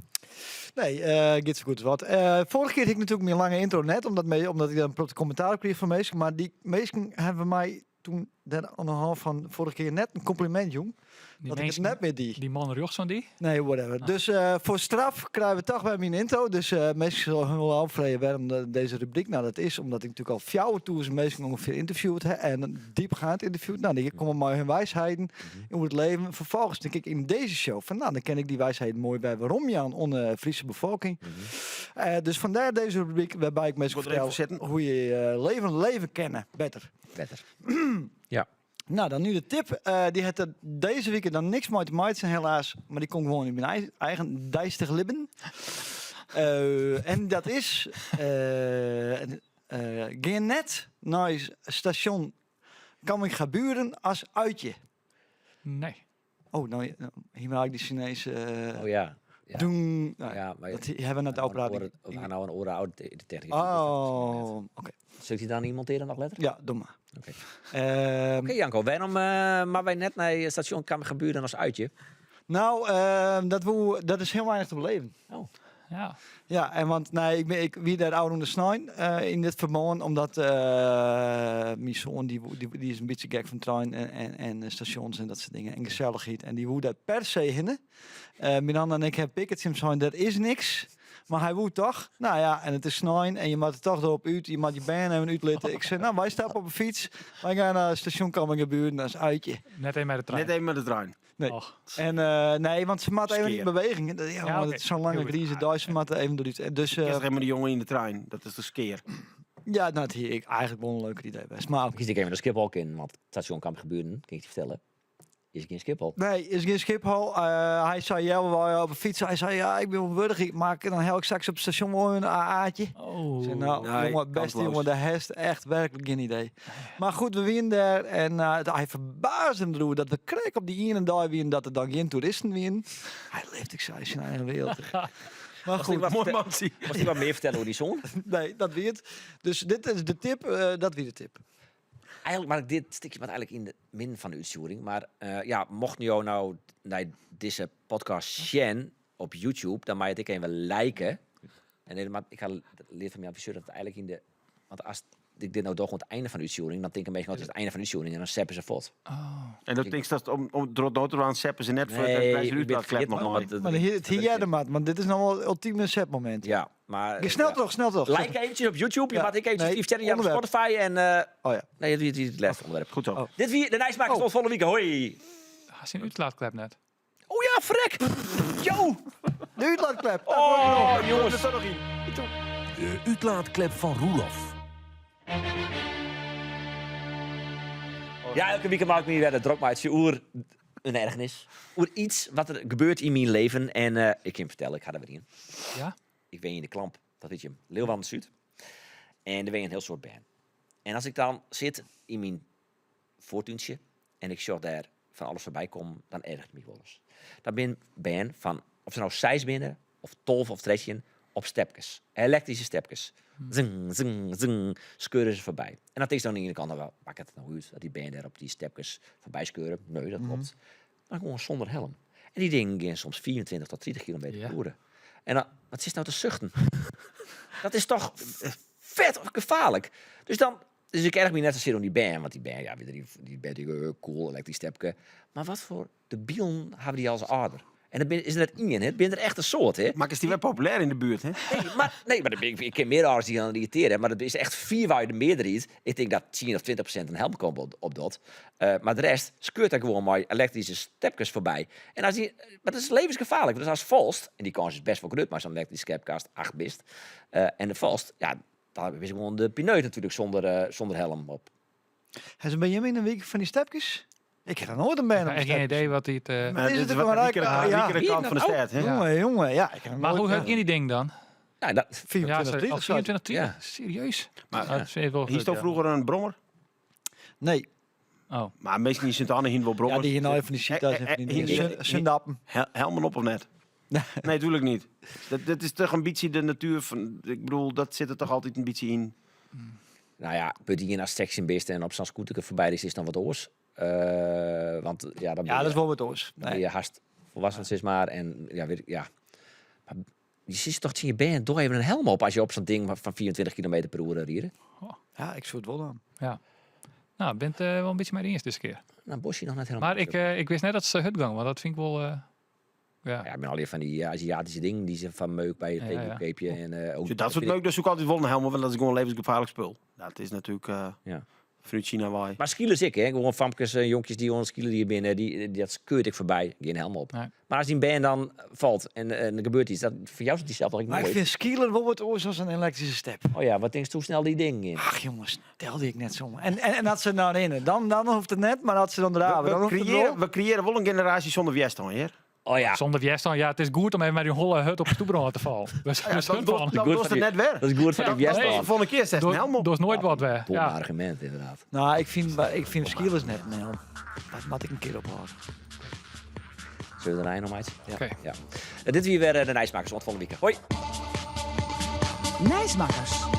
Speaker 5: Nee, giet sa goed as wat. Foarrige kear hie ik natuerlik myn lange intro net, omdat ik dan in protte kommentaar op krige fan minsken. Mar dy minsken hawwe my toen dêr oan de hân fan foarrige kear net in kompliment jûn.
Speaker 1: Die
Speaker 5: Dat ik it
Speaker 1: minsken-
Speaker 5: net mear die.
Speaker 1: Die man rjochts fan dy?
Speaker 5: Nee, whatever.
Speaker 1: Ah.
Speaker 5: Dus foar straf krije we toch wer myn intro. Dus minsken sille hun wol ôffreegje wêrom dizze rubryk. Nou, dat is omdat ik natuerlik al 4000 minsken ûngefear ynterviewd ha en diepgaand ynterviewd. Nou, dy komme mei hun wysheden oer it leven. Ferfolgens tink ik yn dizze show fan, nou, dan kin ik dy wysheden moai wer weromjaan oan de Fryske befolking. Dus fandêr dizze rubryk wêrby ik minsken
Speaker 2: Wol der even
Speaker 5: fertel
Speaker 2: sitten.
Speaker 5: hoe je je leven leve kinne. Better.
Speaker 4: Better. Ja.
Speaker 5: Nou, dan nu de tip. Dy hat der dizze wike dan niks mei te meitsjen, helaas. Mar dy komt gewoan yn myn eigen deistich libben. En dat is... gean net nei stasjon Camminghaburen as uitje.
Speaker 1: Nee.
Speaker 5: Oh, nou, hier maak ik die Chinese...
Speaker 4: Oh ja. Ja.
Speaker 5: Doen. Nou,
Speaker 4: Ja, maar
Speaker 5: dat hebben we net al praat.
Speaker 4: We gaan nou een oren oud de techniek.
Speaker 5: Oh, oké.
Speaker 4: Zal ik die dan niet monteren nog later?
Speaker 5: Ja, doe maar.
Speaker 4: Oké. Oké, Janko, waarom maar wij net naar station Camminghaburen als uitje?
Speaker 5: Nou, dat is heel weinig te beleven.
Speaker 4: Oh.
Speaker 1: Ja.
Speaker 5: Ja, en want nee, ik ben, ik wie daar ouder de snijn in dit verband, omdat mijn zoon die is een beetje gek van trein en stations en dat soort dingen en gezelligheid en die woe daar per se hinnen. Miranda en ik hebben pickets in zijn, dat is niks. Maar hij woe toch. Nou ja, en het is snijn en je moet er toch erop uit. Je moet je band even uitlitten. Ik zei, nou, wij stappen op een fiets. Wij gaan naar het station Camminghaburen, dat is uitje.
Speaker 1: Net even met de trein.
Speaker 2: Net even met de trein.
Speaker 5: Nee.
Speaker 1: Och.
Speaker 5: En nee, want ze moeten even in
Speaker 2: Skeer.
Speaker 5: beweging. Ja,
Speaker 1: Ja,
Speaker 5: want
Speaker 1: oké.
Speaker 5: het is zo'n lange
Speaker 1: Heel goed.
Speaker 5: grieze dag, ze moeten even eruit. En dus,
Speaker 2: Ik ken maar die jongen in de trein. Dat is de skeer.
Speaker 5: Ja, nou, dat hier ik eigenlijk wel een leuk idee best. Maar
Speaker 4: Kies ik even de Schiphol in, want het station Camminghaburen, kan ik je vertellen, is geen Schiphol.
Speaker 5: Nee, is geen Schiphol. Hij zei, ja, we waren op een fiets. Hij zei, ja, ik ben wel wurg. Maar dan hel ik straks op het station wel een AA'tje.
Speaker 1: Oh.
Speaker 5: Ik zei, nou,
Speaker 2: Nee,
Speaker 5: jongen, beste
Speaker 2: kansloos.
Speaker 5: jongen, daar heeft echt werkelijk geen idee. Maar goed, we wienen daar en hij verbaasde hem erover dat we krek op die ene dag wienen dat er dan geen toeristen wienen. Hij leeft, ik zei, in zijn eigen wereld. Maar
Speaker 4: Moest ik
Speaker 5: goed,
Speaker 4: wat
Speaker 2: Mooi
Speaker 4: vertel-
Speaker 2: man, zie.
Speaker 4: Moest ik wat meer vertellen over die zoon?
Speaker 5: nee, dat wie het. Dus dit is de tip, dat wie de tip.
Speaker 4: Eigenlijk maak ik dit stukje wat eigenlijk in de min van de uitsturing. Maar ja, mocht jou nou naar deze podcast zien op YouTube, dan mag je het ik even liken. En nee, maar ik ga leer van mijn adviseur dat het eigenlijk in de... Want als ik dit nou doe, gewoon het einde van de uitsturing, dan denken mensen, oh, het is het einde van de uitsturing en dan zeppen ze voort.
Speaker 1: Oh.
Speaker 2: En dat denk ik dat om door het nood aan zeppen ze net voor het
Speaker 4: Nee,
Speaker 2: prijs
Speaker 4: ik ben
Speaker 2: dat klep
Speaker 4: vergeten,
Speaker 2: nog
Speaker 4: maar
Speaker 2: nooit.
Speaker 4: dat-
Speaker 5: Maar hier, het
Speaker 4: dat
Speaker 5: hier
Speaker 4: is
Speaker 5: jij de maat, want dit is nou wel het ultieme setmoment.
Speaker 4: Ja, maar,
Speaker 5: Ja, snel
Speaker 4: ja.
Speaker 5: toch, snel toch.
Speaker 4: Like eventjes op YouTube, je
Speaker 5: Ja,
Speaker 4: maakt ik eventjes
Speaker 5: nee,
Speaker 4: Steve Cherry op
Speaker 5: onderwerp.
Speaker 4: Spotify en
Speaker 5: Oh ja.
Speaker 4: Nee, dit is het laatste onderwerp.
Speaker 2: Goed zo.
Speaker 5: Oh.
Speaker 4: Dit wie de Nijsmakers
Speaker 5: Oh.
Speaker 4: tot volgende week. Hoi.
Speaker 1: Ah, zijn uitlaatklep net.
Speaker 4: Oh ja. frek! Jo!
Speaker 5: De útlaatklep.
Speaker 4: Oh, jongens.
Speaker 2: Er nog in.
Speaker 3: De útlaatklep fan Roelof.
Speaker 4: Ja, elke wike mei ik my wer drok meitsje oer in ergernis. Oer iets wat der gebeurt yn myn leven. En ik kin fertelle, ik ha der wer ien.
Speaker 1: Ja?
Speaker 4: Ik wenje yn de Klamp, dat wit je, Leeuwarden Súd. En der wenje in hiel soad bern. En as ik dan sit yn myn foartúntsje en ik sjoch dêr fan alles foarby kommen, dan ergert my wolris. Dat binne bern fan, of se no seis binne, of 12 of 13, op stepkes. Elektryske stepkes. Zing, zing, zing, skeure se foarby. En dat is dan oan de iene kant, nou, makket it no út dat dy bern dêr op dy stepkes foarby skeure? Nee, dat klopt. Mar gewoan sûnder helm. En dy dingen gean soms 25 tot 30 kilometer per oere. En dan, wat sitst no te suchten? Dat is toch fet gefaarlik. Dus dan, dus ik erger my net sasear oan dy bern, want dy bern, ja, die, die bern die cool, elektrysk stepke. Mar wat foar debielen hawwe dy as âlder? En dat is net ien, hè? It binne der echt in soad, hè?
Speaker 2: Mar is dy wer populêr yn de buert, hè?
Speaker 4: Nee, mar, nee, mar ik ken mear âlders dy't dan irritearje, mar dat is echt fierwei de mearderheid. Ik tink dat 10 of 20% in helm komt op dat. Mar de rest skeurt der gewoan mei elektryske stepkes foarby. En as dy, mar dat is levensgefaarlik, want as falst, en dy kâns is best wol grut mei sa'n elektrysk stepke ast 8 bist, en falst, ja, dan is gewoan de pineut natuerlik sûnder helm op.
Speaker 5: Ha se by jim yn de wyk fan dy stepkes? Ik ha noch noait in bern op
Speaker 1: Ik ha gjin idee wat dy.
Speaker 2: Maar
Speaker 5: Is
Speaker 2: dit
Speaker 5: it
Speaker 2: is
Speaker 5: ook
Speaker 2: wat
Speaker 5: maar
Speaker 2: de
Speaker 5: ja.
Speaker 2: rikere kant fan de stêd, hè?
Speaker 5: Jonge, jonge, ja. Ik ha noch
Speaker 1: Mar
Speaker 5: noait
Speaker 1: hoe hurd gean dy ding dan?
Speaker 4: Ja, dat,
Speaker 5: 24,
Speaker 1: Ja,
Speaker 5: 30,
Speaker 1: al 24, 30?
Speaker 4: Ja.
Speaker 1: Serieus?
Speaker 2: Maar,
Speaker 1: Dat vind ik wel
Speaker 2: Hiest
Speaker 1: goed,
Speaker 2: al
Speaker 1: ja.
Speaker 2: froeger in brommer?
Speaker 5: Nee.
Speaker 1: Oh.
Speaker 2: Mar minsken yn Sint-Anne hiene wol brommers.
Speaker 5: Ja, dy hiene al fan dy Sita's en fan dy dingen. Sundappen.
Speaker 2: Helmen op of net? Nee, natuurlijk niet. Dat is toch in bytsje de natuer fan. Ik bedoel, dat sit der toch altyd in bytsje yn.
Speaker 4: Nou ja, put ien as 16 bist en op sa'n scooterke foarby is, is dan wat oars. Want ja, dan
Speaker 5: Ja, dat is wol wat oars.
Speaker 4: Dan bin je hast volwassen, sis mar. En ja, weet ik, ja. Mar je zit toch tsjin je bern, doch even in helm op as je op sa'n ding fan 24 kilometer per oere ride.
Speaker 5: Ja, ik soe it wol dwaan.
Speaker 1: Ja. Nou, bent wol in bytsje mei iens dizze kear.
Speaker 4: Nou, Bosje noch net hielendal.
Speaker 1: Mar ik wist net dat se hurd gongen, want dat fyn ik wol, ja.
Speaker 4: Ja, ik ben allegear fan dy Aziatyske dingen dy't se fan meuk by it keapje. En ook
Speaker 2: Dat soart meuk, dus soe ik altyd wol in helm op, want dat is gewoan levensgefaarlik spul. Dat is natuerlik fanút China wei.
Speaker 4: Mar skilers ek, hè? Gewoan famkes en jonkjes dy't oan it skeelerjen binne, dat skeurt ek foarby. Gjin helm op.
Speaker 1: Nee.
Speaker 4: Mar as dyn bern dan falt en der gebeurt iets, dat foar jou is dysels toch ek
Speaker 5: Mar ik
Speaker 4: noait.
Speaker 5: fyn skeeleren wol wat oars as in elektryske step.
Speaker 4: Oh ja, wat tinkst hoe snel dy dingen gean?
Speaker 5: Ach jonges, tel dy ek net sommer. En as se nou rinne, dan hoecht it net, mar as se dan drave, dan hoecht it wol.
Speaker 2: We kreëarje wol in generaasje sûnder wjerstân, hear.
Speaker 4: Oh ja.
Speaker 1: Sûnder wjerstân, ja, it is goed om even mei dyn holle hurd op de stoeprâne te fallen. Dus,
Speaker 2: Ja,
Speaker 1: dus
Speaker 2: dan
Speaker 1: hurd
Speaker 2: dochst
Speaker 1: fallen.
Speaker 2: dan dochst it net wer.
Speaker 4: Dat is goed foar dy wjerstân.
Speaker 2: De volgende kear setst in helm op.
Speaker 1: Dochst noait wat wer.
Speaker 4: Dom
Speaker 1: Ja.
Speaker 4: argumint, ynderdaad.
Speaker 5: Nou, ik fyn skeelers net in helm. Dat moat ik in kear ophâlde.
Speaker 4: Sille we der in ein oan meitsje?
Speaker 5: Ja.
Speaker 1: Oké.
Speaker 4: Ja. Dit wie wer de Nijsmakkers. Oant folgjende wike. Hoi!
Speaker 14: Nijsmakkers.